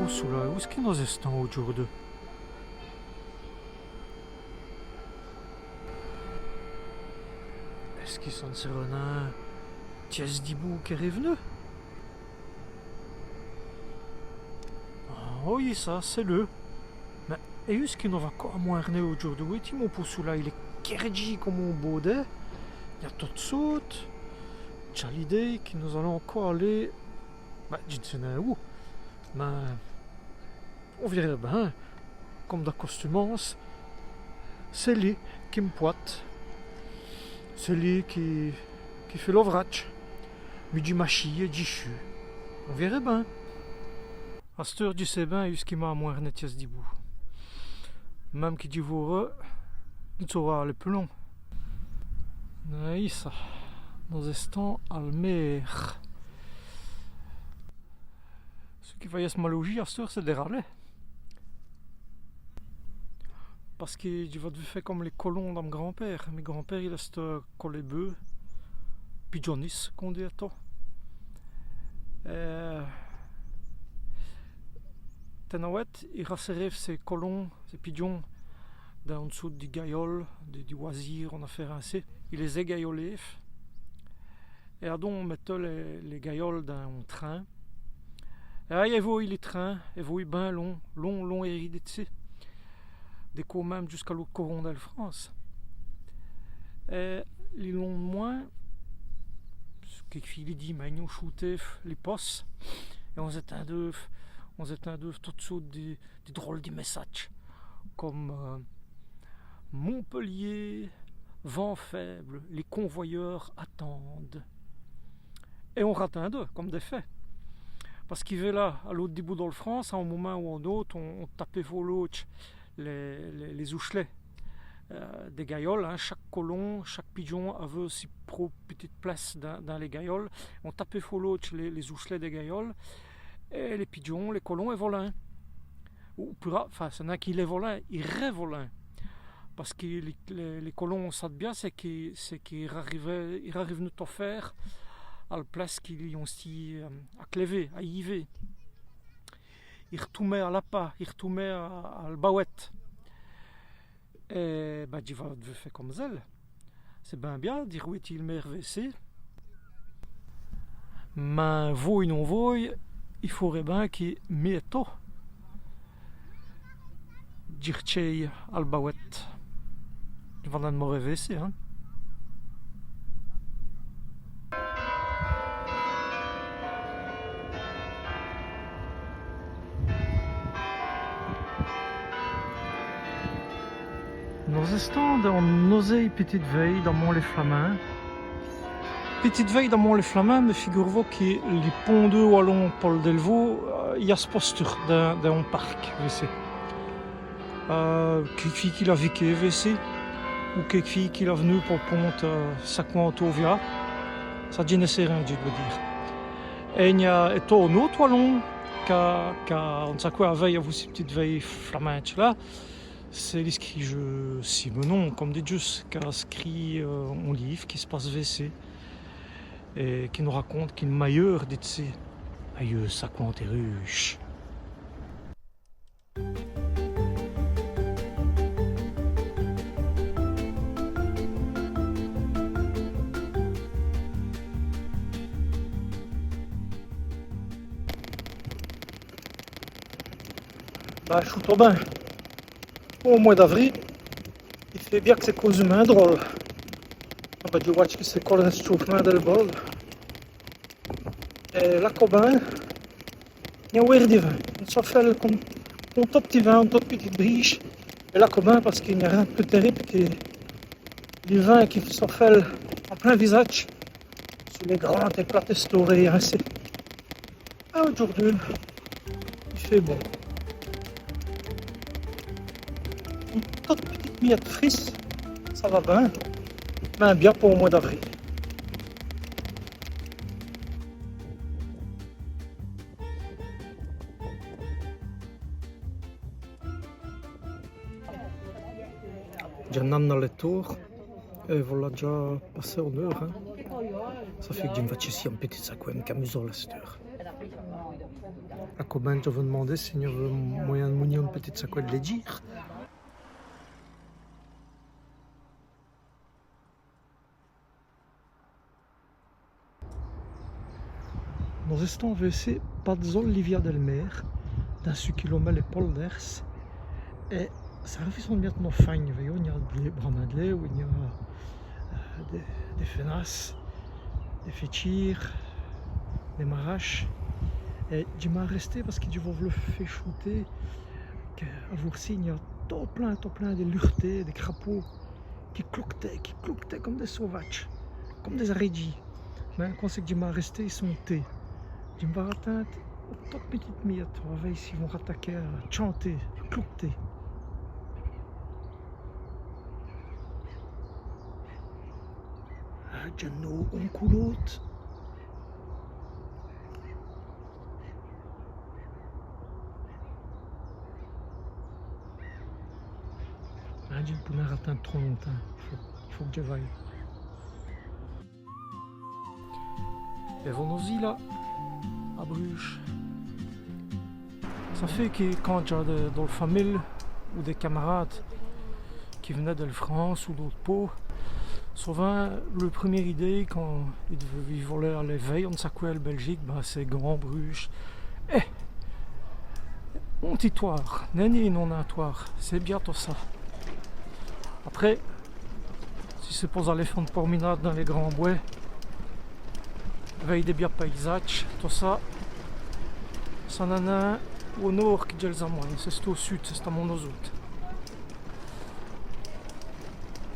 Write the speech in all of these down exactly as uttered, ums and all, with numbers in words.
Soûl-là, èwou-ce qui nos-èstans audjoûrdu ? Èst-ce qui ça n' sèreût nin Tièsse-di-boû qu'èst riv'nu ? Ah oyi, ça, c'èst lu. Mins èwou-ce qui nos-avans co amwin.né audjoûrdu ? Wétîz-m' on pô soûl-là, il èst kèrdjî come on bôdèt. I gn-a totes sôtes. Dj'a l'idéye qui nos-alans co aler, bah, dji n' sé nin wou. Mins on vièrè bin, come d'acostumance, c'èst li qui m' pwate. C'èst li qui, qui fêt l'ovradje. Mi dji machîye èt dji chûwe. On vièrè bin. Asteûre dji sé bin èwou-ce qui m'a amwin.né Tièsse-di-boû. Min.me qui dji vôreu, dji n' sâreu nin pus lon. Ayi ça, nos-èstans al mér. Ç' qui va yèsse malaujî asteûre, c'èst dè raler. Pace qui dji va d'vu fé come lès colons da m' grand-pére. Mi grand-pére, il èsteût colèbeû, pidjonisse, come on dit ètot. Èt, tènawète, i rasèréve sès colons, sès pidjons, dins one sôte di gayole, di, di wazîr, one afêre insi. I lès-ègayoléve. Èt adon, on mèteût lès, lès gayoles dins on trin. Èt ayi, èvoye lès trins, èvoye bin lon, lon, lon èri d'ci. Dès côps min.me djusqu'a l'ôte coron dèl France. Èt li londemwin, quéquefîye li dîmègne, on choûtéve lès posses. Èt on-z-ètindeûve, on-z-ètindeûve totes sôtes di, di drole di mèssadjes. Come, euh, Montpellier, vent faible, les convoyeurs attendent. Èt on ratindeût, come dè fêt. Pace qui vêla, à l'ôte di bout dèl France, à on momint ou à on-ôte, on, on tapéve au lodje lès, lès, lès-ouchelèts, euh, dès gayoles, hin. Chaque colon, chaque pidjon aveût si prôpe pitite place dins, dins lès gayoles. On tapéve au lodje lès, lès-ouchelèts dès gayoles. Èt lès pidjons, lès colons, i volint. Ou pus ra-, enfin, c'èst nin qu'i volint, i rèvolint. Pace qui lès, lès, lès colons, on sét bin, c'èst qui, c'èst qu'i rariveût, i rariveût tot fêre al place qu'i ont stî, euh, aclèver, ayîver. I r'toûmint à l'apa, i r'toûmint à, al bawète. Èt bin, dji va d'vu fé come zèls. C'èst bin bia di r'wétî l' mér vêci. Mins vôye non vôye, i faureût bin qui mi ètot dji r'tchaîye al bawète. Dji va nin d'morer vêci, hin. Nos-èstans dins one nozéye pitite vèye d'amon lès Flaminds. Pitite vèye d'amon lès Flaminds, mins figurez-vous qui li pondeû walon Paul Delvaux, euh, i a s' posture dins, dins on parc, vêci. Euh, quéquefîye qu'il a viké vêci, ou quéquefîye qu'il a v'nu po ponde, euh, sacwant tôt via, ça dji n' sé rin dju vos dîre. Èt i gn-a ètot on-ôte walon qu'a, qu'a, on sét qwè, avou ç' pitite vèye flaminde-là, c'èst li scrîjeû Simenon, come di djusse, qu'a scrît, euh, on lîve qui s' passe vêci, èt qui nos raconte qui l' mayeûr d'ci, ayeû sacwant èt rûje. Bah, fout bin. Au mwès d'avri, i fêt bia qu' c'èst causumint drole. Ah bah, dji vwè qui c'èst co l' rèstchauffemint dèl bole. Èt là, co bin, i gn-a wêre di vint. On sofèle come, come on tot p'tit vint, one tote pitite brîje. Èt là, co bin, pace qu'i gn-a rin d' pus tèribe qui li vint qui sofèle an plin visadje su lès grandes èt platès torêyes insi. Ah, audjoûrdu, i fêt bon. One tote pitite miyète frisse, ça va bin. Mins bia po l' mwès d'avri. Dj'a 'nn' a l' toûr. Èt vo-l'-là dja passé one eûre, hin. Ça fêt qui dji m' va tchèssî on pitit sacwè, m' camusole asteûre. A co bin, dji vos d'mande s'i gn-aveut moyin d' mounî one pitite saqwè d' lèdjîr. Nos-èstans vêci pa-d'zos l' Livia del Mer, dins ç' qui l' pont lès Polders, èt ça r'fèt one miète nos fagnes, vèyoz, i gn-a d' l'êwe, brâmint d' l'êwe, i gn-a, euh, dès, dès fènasses, dès fètchîres, dès maraches. Èt dji m'è rèsté pace qui dji vos v'leu fé choûter, qu'à Vourci, i gn-a tot plin, tot plin dès lurtés, dès crapaus, qui clouquetèt, qui clouquetèt come dès sauvadjes, come dès-aradjîs. Mins co c'èst qu' dji m'è rèsté, i sont têts. Dji m' va ratinde one tote pitite miète, on va vèy s'i vont rataquer à tchanter, clouqueter. Ah, dj'ènn' a on coulot. Ah, dji n' pou nin ratinde trop lontins. I faut, i faut qu' dji vaye. Èt vo-nos-î la, à Bruges. Ça fêt qui quand dj'a dè, dol famile ou dès camarâdes qui v'nèt dèl France ou d'ôtes pôts, sovint, leû prumî idéye, quand i, i volèt aler vèy one saqwè èl Bèljique, bin, c'èst Gand, Bruges. Èt on titwârd, nèni, non, on titwârd, c'èst bia tot ça. Après, si c'èst po-z-aler fé one porminâde dins lès grands bwès, vèy dès bias paysadjes, tot ça, ça n'èst nin au nôrd qui dj'èl a mwin.ne, c'èst au sud, c'èst à mon-ôte.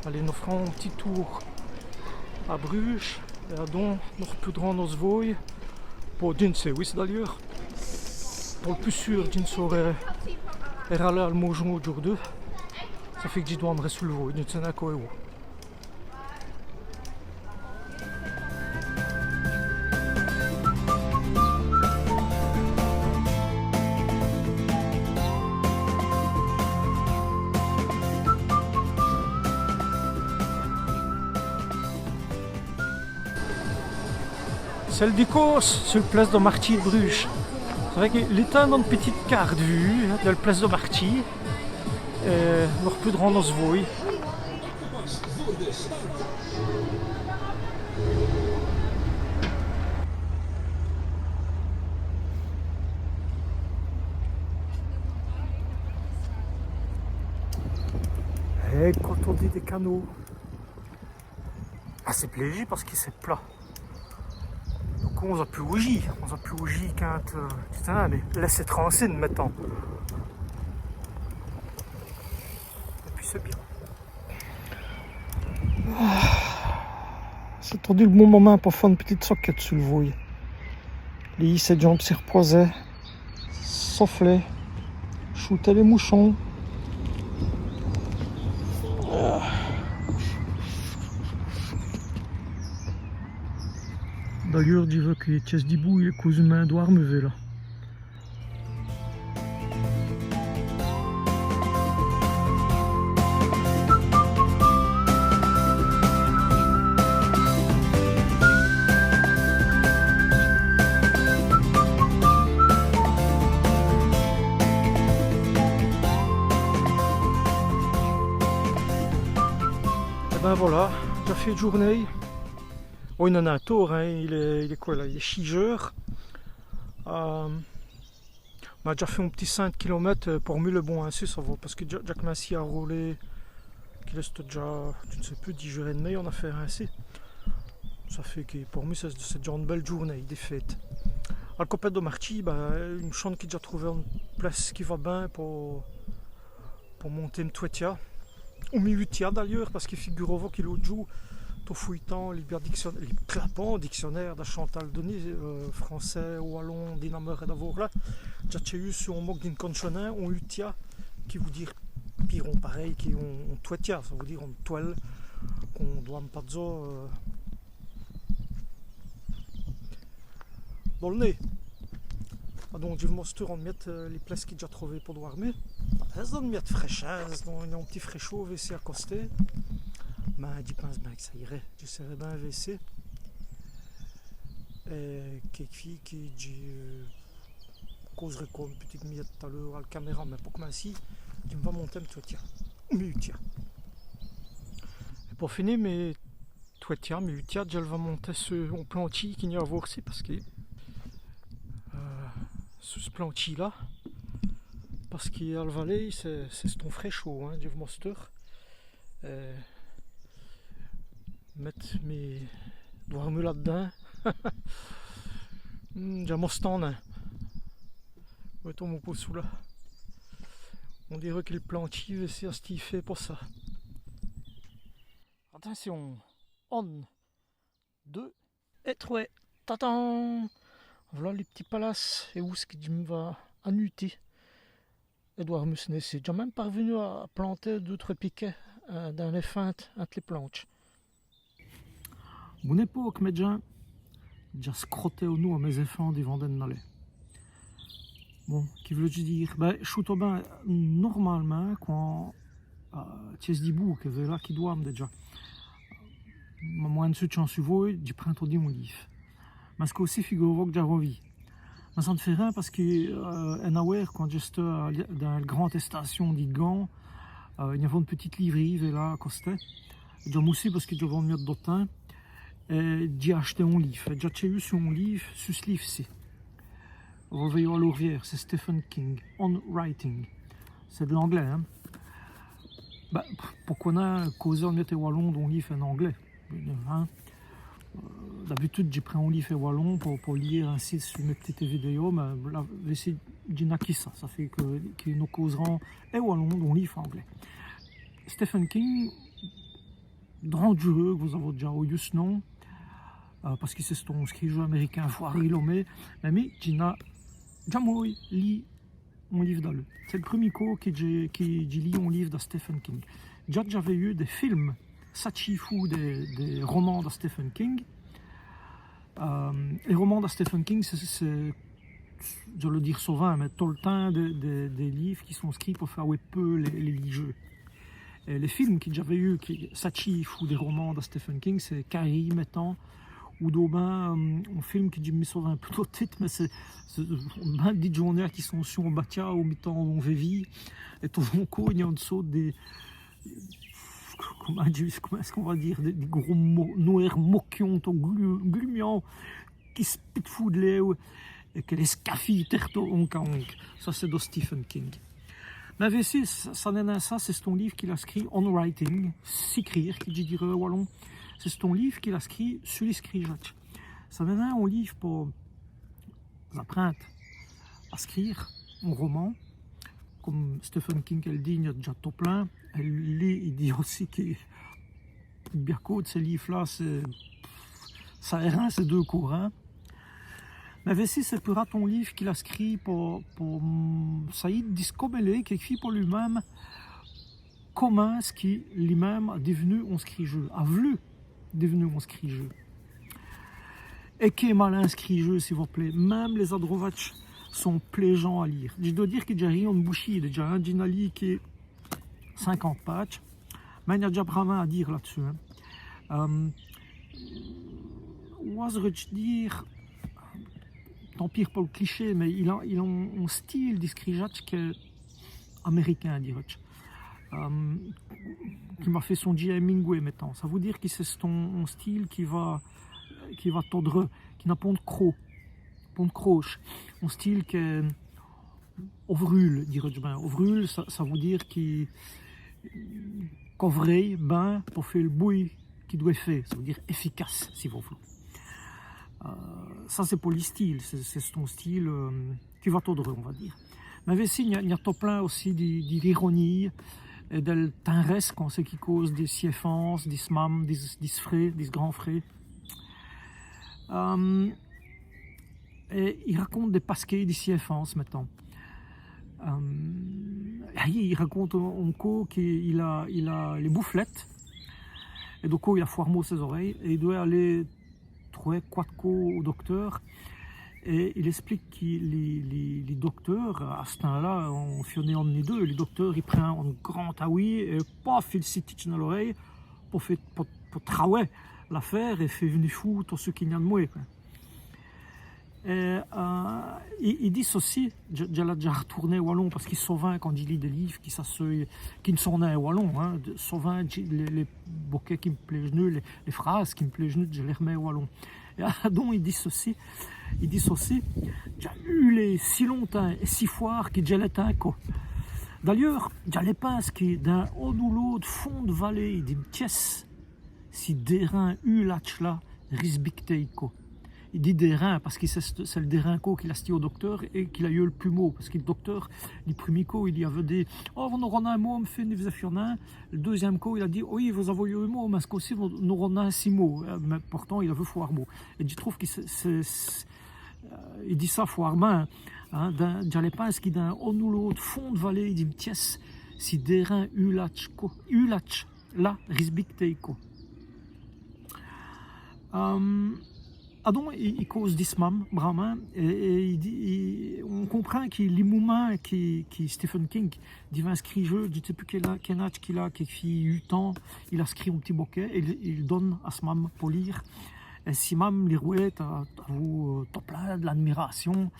Alez, nos f'rans on p'tit toûr à Bruges, èt adon nos r'prindrans nosse vôye, po dj'è n' sé wou, d'ayeûrs. Po l' pus sûr, dji n' sârè nin aler à l' môjon audjoûrdu. Ça fêt qui dji dwâmerai su l' vôye, dji n' sé nin co èwou. C'èst l' dicôsse su l' place do martchî d' Bruges. C'èst vrê qui l'a tèndu one pitite cârte vèyu, hin, dèl place do martchî. Èt nos r'prindrans nosse vôye. Èt quand on dit dès canôs, ah, c'èst pléji pace qui c'èst plat. Donc on-z-a pus oûjî, on-z-a pus oûjî quand, euh, putain, mais laisse tranquille maintenant. Èt pwis c'èst bia. C'èst todi l' bon momint po fé one pitite sokète su l' vôye. Lèyî sès djambes si r'pwâser, sofler, choûter lès mouchons. D'ayeûrs, dji vwè qui dji so d'bout, dji côse, dji dwârme, vèla. Èt bin vola, ça fêt djoûrnêye. Oyi, non, non, tôrd, hin, il èst, il èst qwè la ? Il èst chîj eûres. Euh, On-a dèdja fêt on p'tit cénq kilomètes, euh, por mi, c'èst bon insi, ça va, pace qui dj'a, dj'a cominci à roûler, qu'il èst dèdja, dji n' sé pus, dîj eûres èt d'mêye, one afêre insi. Ça fêt qui, por mi, c'èst, c'èst dèdja one bèle djoûrnêye, di fêt. Al copète do martchî, bin, dji m' sonle qui dj'a trové one place qui va bin po, po monter m' twètia. Ou m' utia d'ayeûrs, pace qui figuroz-vos qui l'ôte djoû, tot foûytant lès bias dicsion-, lès clapants dicsionêres da Chantal Denis, euh, francès, walon, dinameur èt d'avôr la, dj'a tcheû su on mot qui dj' n' con'cheu nin, on utia, qui vout dîre pîre on parèy qui on, on twètia, ça vout dîre one twèle qu'on dwâme pa-d'zos, euh, dol nez. Adon, dji v' mostre one miète, euh, lès places qui dj'a trové po dwârmi. C'è-st-one miète frèche, hin, c'è-st-on, on p'tit frèchot vêci à costé. Mins dji pinse bin qu' ça îrè. Dji sèrè bin vêci. Èt quékefîye qui dji, euh, Causerè co one pitite miète t't-à l'eûre al caméra, mins po c'mincî, dji m' va monter m' twèt-tia. Mès ûtias. Èt po fini, mès twèt-tia, mès ûtias, dji l' va monter su on plantchî qu'i gn-a à vôrci, pace qui, euh, su ç' plantchî-là, pace qui al valéye, c'èst, c'è-st-on frèchôd, hin, dji v' mostère. Euh, mète mès dwârmus là-d'dins. Hmm, dj'a mostanè. Mètans on pô çoula. On dîreut qui l' plantchî vêci a stî fêt po ça. Atincion. On, deûs èt trwès. Tatan ! V'là li p'tit palace èwou-ce qui dji m' va anuter. Èt dwârmu, c'èst, dj'a min.me pârv'nu à planter deûs trwès pikèts, euh, dins lès finthes, inte lès plantches. Bon, à one épôke, mès djins, dj'a scroté on-oû à mès-èfants divant d'ènn' aler. Bon, qui v'lèz-ve dîre ? Bin, choûtoz bin, normalemint, quand, euh, dj'èsteu dibout, qu' v'là qui dwâme dèdja, ma mwin.ne sutchant su vôye, dji prind todi on lîve. Mins ç' côp-ci, figuroz-ve qui dj'a rovî. Mins ça n' fêt rin pace qui, euh, èn-awêre, quand dj'èsteu à l', dins l' grande stâcion di Gand, euh, i-n-aveut one pitite lîvrîye, vêla, à costé. Dj'a moussî pace qui dj'aveu one miète d' timps. Èt dj'a ach'té on lîve. Dj'a tcheû on lîve, su ç' lîve-ci. Vos l' vèyoz à l'ôrviêre, c'èst Stephen King, On Writing. C'èst d' l'anglès, hin. Bin, poqwè nin causer one miète è walon d'on lîve è-n-anglès, hin. Euh, d'abitude, dji prind on lîve è walon po, po lîre insi su mès p'titès vidèyos, mins là, vêci, dji n'a qui ça. Ça fêt qui, qui nos causerans è walon d'on lîve è anglès. Stephen King, drant djureû qu' vos-avoz dèdja oyu ç' nom, euh, pace qui c'è-st-on scrîjeû amèrikin fwért rilomé, mins mi, dji n'a jamês lî on lîve da lu. C'èst l' prumî côp qui dj', qui dj' lî on lîve da Stephen King. Dj'a, dj'aveu yeû dès films satchîs foû dès, dès romans da Stephen King. Euh, lès romans da Stephen King, c'èst, c'èst, dji l' di sovint, mins tot l' timps, dès, dès, dès lîves qui sont scrîts po fé awè peû lès, lès lîjeûs. Èt lès films qui dj'aveu yeû, qui, satchîs foû dès romans da Stephen King, c'èst Carrie, mètans, ou d'ôbin, euh, on film qui dji m' sovin pus d' son tite, mins c'èst, c'èst bin dès djon.nes qui sont su on batia, au mitan d'on vèvî, èt tot d'on côp, i-n-a one sôte di, comint, comint èst-ce qu'on va dîre, di, di gros mo-, nwêrs mokyons, tot glu-, glumyants, qui spitent foû d' l'êwe èt qui lès scafît tèrtos onk a onk. Ça, c'èst do Stephen King. Mins vêci, ça, ça n'èst nin ça, c'è-st-on lîve qu'il a scrît, On Writing, sicrîre, qui dj' dîreu è walon. C'è-st-on lîve qu'il a scrît su li scrîjadje. Ça n'èst nin on lîve po-z-aprinde à scrîre on roman, come Stephen King èl dit, i-n-a dèdja tot plin. Èt li, i dit ossi qui bia côp d' cès lîves-là, c'èst, ça èst rin, c'èst deûs côps rin. Mins vêci, c'èst pus rade on lîve qu'il a scrît po, po, hum, sayî discomèler quéquefîye po li-min.me, comint èst-ce qui li-min.me a div'nu on scrîjeû, a v'lu div'nu on scrîjeû. Èt qué malin scrîjeû, s'i vos plêt. Min.me lès-adrovadjes sont plêjants à lîre. Dji dwè dîre qui dj'a lî one bouchîye dèdja, hin, dji n'a lî qui cinquante pâdjes. Mins i-n-a dèdja bran.mint à dîre là-d'ssus, hin. Euh, oseroz-dje dîre, tant pîre po l' cliché, mins il a, il a on, on stîle di scrîjadje qu'èst amèrikin, dîreû-dj'. Euh, qui m'a fêt sondjî à Hemingway, mètans. Ça vout dîre qui c'è-st-on, on stîle qui va, qui va tot dreût, qui n'a pont d' crô-, pont d' crôche. On stîle qu'èst ovrûle, dîreû-dj' bin. Ovrûle, ça, ça vout dîre qui, qu'ovreût bin po fé l' boûye qu'i dwèt fé, ça vout dîre efficace, s'i vos v'loz. Euh, ça, c'èst po li stîle, c'èst, c'è-st-on stîle, euh, qui va tot dreût, on va dîre. Mins vêci, i-n-a, i-n-a tot plin ossi di, di l'ironîye èt dèl tindrèsse quand c'èst qu'i cause di s'-èfance, di s'-mame, di s', di s'-fré, di s'-grand-fré. Euh, Èt i raconte dès paskéyes di s'-èfance, mètans. Euh, èt i raconte on, on côp qu'il a, il a lès bouflètes. Èt do côp, il a fwârt mau sès-orèyes. Èt i dwèt aler trwès, cwate côps au docteûr. Èt il èsplique qui li, li, li docteûr, à ç' timps-là, on fièt nin on ni deûs, li docteûr, i prind on grand awî, èt paf, i l' si titche dins l'orèye, po fé, po, po trawè l'afêre èt fé v'nu foû tot ç' qu'i-n-a d' mwés, qwè. Èt, euh, i, i dit ossi, dji, dji l'a dèdja r'toûrné è walon, pace qui sovint, quand dj' lî dès lîves qui, ça, qui n' sont nin è walon, hin, sovint, lès, lès bokèts qui m' plêjenut, lès, lès frâses qui m' plêjenut, dji lès r'mèt è walon. Èt adon, i dit ossi, i dit ossi, dj'a mûlé si lontins èt si fwârt qui dj' lès tin co. D'alieûrs, dj'a lès pinse qui dins on ou l'ôte fond d' valéye di m' tièsse, ci dêrin ulatch-là risbictéye co. I dit dêrin pace qui c'èst, c'èst l' dêrin côp qu'il a stî au docteûr èt qu'il a yeû l' pus mau, pace qui l' docteûr, li prumî côp, i lî aveut dit : « Oh, vos n'âroz nin mau, m' fî, ni vos-è fioz nin. » L' deûzième côp, il a dit : « Oyi, vos avoz yeû mau, mins ç' côp-ci, vos n'âroz nin si mau. » Euh, mins portant, il aveut fwârt mau. Èt dji trouve qui c'èst, c'èst, c'èst, euh, i dit ça fwârt bin, hin, dins, dj'a lès pinse qui dins on ou l'ôte fond d' valéye di m' tièsse, ci dêrin ulatch co, ulatch là, risbictéye co. Euh, adon, i, i cause di s' mame, brâmint, èt, èt i dit, i, on comprind qui li moumint qui, qui Stephen King divint scrîjeû, dji n' sé pus quél, quél âdje qu'il a, quékefîye ût ans, il a scrît on p'tit bokèt èt i, i l' done à s' mame po lîre. Èt si mame li r'wête, avou, euh, tot plin d' l'admirâcion,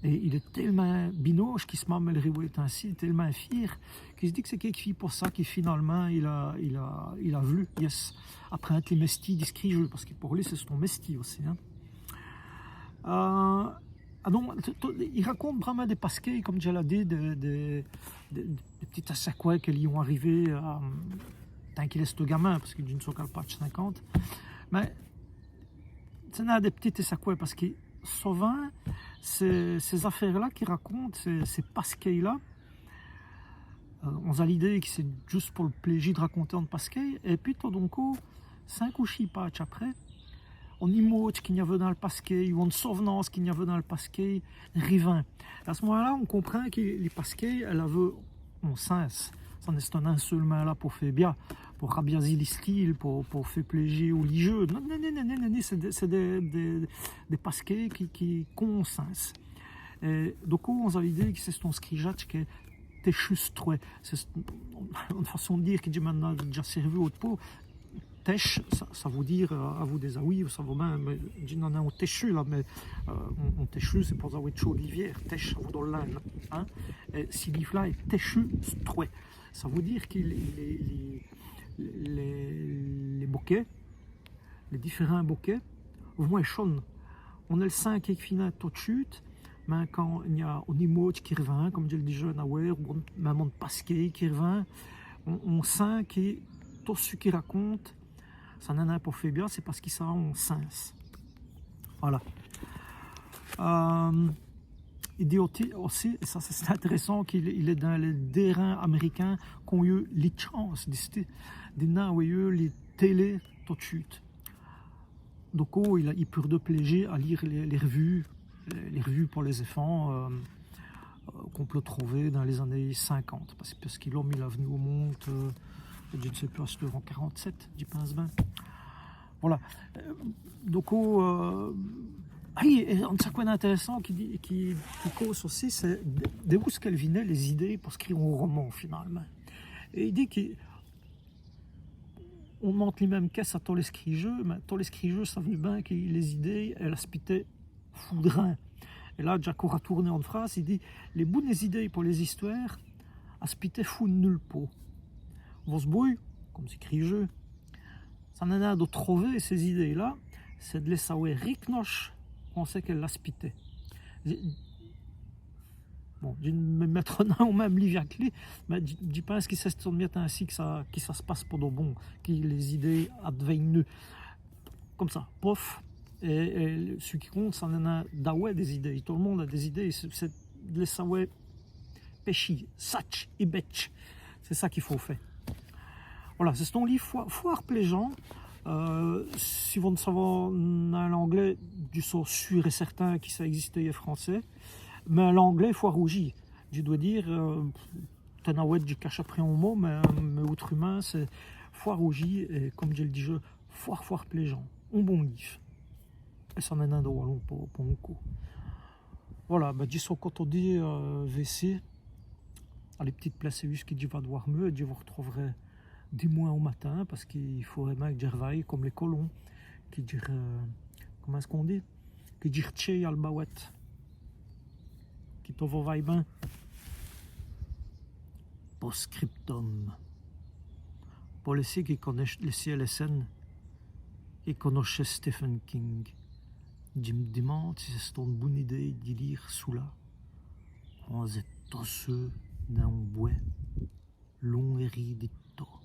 èt il èst télemint binauje qui s' mame èl r'wête insi, télemint fîre, qui s' dit qui c'èst quékefîye po ça qui finâlemint il a, il a, il a v'lu, yes, aprinde li mèstî di scrîjeû, pace qui po li c'è-st-on mèstî ossi, hin. Euh, adon, t-, t-, i raconte brâmint dès paskéyes, come dji l'a dit, dès, dès, dès, dès p'titès sacwès qui lî ont arivè, euh, tant qu'il èsteut gamin, pace qui dji n' so qu'a l' pâdje cinquante. Mins c'èst nin dès p'titès sacwès, pace qui sovint, cès, cès-afêres-là qu'i raconte, cès, cès paskéyes-là, euh, on-z-a l'idéye qui c'èst jusse po l' plêji d' raconter one paskéye, èt pwis tot d'on côp, cinq ou sîs pâdjes après, one imâdje qu'i-gn-aveut dins l' paskéye, ou one sov'nance qu'i-gn-aveut dins l' paskéye, rivint. Èt à ç' momint-là, on comprind qui li paskéye, èlle aveut on sins. Ça n'èsteut nin seûlemint là po fé bia, po rabiazi li stîle, po, po fé plêji aus lîjeûs. Non, non, non, c'èst dès, c'èst dès, dès, dès paskéyes qui, qui, qu'ont on sins. Èt don, on-z-a l'idéye qui c'è-st-on scrîjadje qu'èst tèchu s' trwès. C'è-st-one façon d' dîre qui dji m'a dèdja sèrvu ôte paut. Tèche, ça, ça vout dîre, euh, avou dès-awîs, ça vout bin, mins dji n'a nin on tèchu là, mins, euh, on, on tèchu, c'èst po-z-awè tchôd l'iviêr, tèche, ça vout dîre l' lin.ne, hin. Èt ci lîve-là èst tèchu s' trwès. Ça vout dîre qui lès, lès, lès, lès bokèts, lès difèrints bokèts, vont èchone. On-èl sint quékefîye nin tot d' chûte, mins quand i-gn-a one imâdje qui r'vint, come dji l' dijeu, ou one, min.me one paskéye qui r'vint, on, on sint qui tot ç' qu'i raconte, ça n'èst nin po fé bia, c'èst pace qui ça a on sins. Voilà. Euh, i dit ossi, ossi, èt ça c'èst, c'èst intèrèssant, qu'il, il èst dins lès dêrins Amèrikins qu'ont yeû li tchance, dist-i, di nin awè yeû li télé tot d' chûte. Don, il a, i purdeut plêji à lîre lès, lès r'vues, lès, lès r'vues po lès-èfants, euh, euh, qu'on pout trover dins lès-anéyes cinquante, pace, pace qui l'ome, il a v'nu au monde, euh, dji n' sé pus, asteûre en quarante-sèt, dji pinse bin. Voilà. Euh, don, euh, ah oyi, èt one sacwè intèrèssant qui dit, qui, qui cause ossi, c'èst d', d'ousqu'èle vinèt lès-idéyes po scrîre on roman, finâlemint. Èt i dit qui on d'mande li min.me quèsse à tos lès scrîjeûs, mins tos lès scrîjeûs sav'nut bin qui lès-idéyes, èles aspitent foû d' rin. Èt là, dj'a co r'toûrné one frâse, i dit : « Lès bounès-idéyes po lès-istwêres aspitent foû d' nule paut. » Vosse boulot, come scrîjeû, ça n'èst nin dè trover cès-idéyes-là, c'èst dè lès sawè rik'noche on sét qu'èles aspitent. Bon, dji n' mi mètreu nin au min.me lîve qu'èle, mins dji, dji pinse qui c'è-st-one miète insi qui ça, qui ça s' passe po d' bon, qui lès-idéyes advègnenut come ça, pof, èt, èt ç' qui compte, ça n'èst nin d'awè dès-idéyes, tot l' monde a dès-idéyes, c'èst, c'èst dè lès sawè pèchî, satch èt bètch, c'èst ça qu'i faut fé. Voilà, c'è-st-on lîve fwért, fwért plêjant. Euh, si vos n' savoz nin l'anglès, dji so sûr èt cèrtin qui ça ègziste è francès. Mins l'anglès, fwért aujî, dji dwè dîre, euh, tènawète, dji cache après on mot, mins, mins ôtrumint, c'èst fwért aujî, èt come dji l' dijeu, fwért, fwért plêjant. On bon lîve. Èt ça n'èst nin dè walon po, po on côp. Voilà, bin, dji so co todi, euh, vêci, à li p'tite place èyu qui dji va dwârmu, èt dji vos r'trouverè dimwin au matin, pace qu'i faut vrémint qui dj' r'vaye come lès colons, qui dj', euh, comint èst-ce qu'on dit ? Qui dj'î r'tchèye al bawète. Qui tot vos vaye bin. Post-scriptum. Po lès qui conèchèt, lès qui lèsèt, qui conèchèt Stephen King, dji m' dimande si c'è-st-one boune idéye dè lîre çoula, quand vos-ètoz tot seû dins on bwès, lon èt rîd èt tot.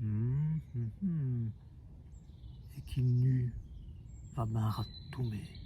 Hum, hum, hum. Èt qui l' nût va bin ratomer.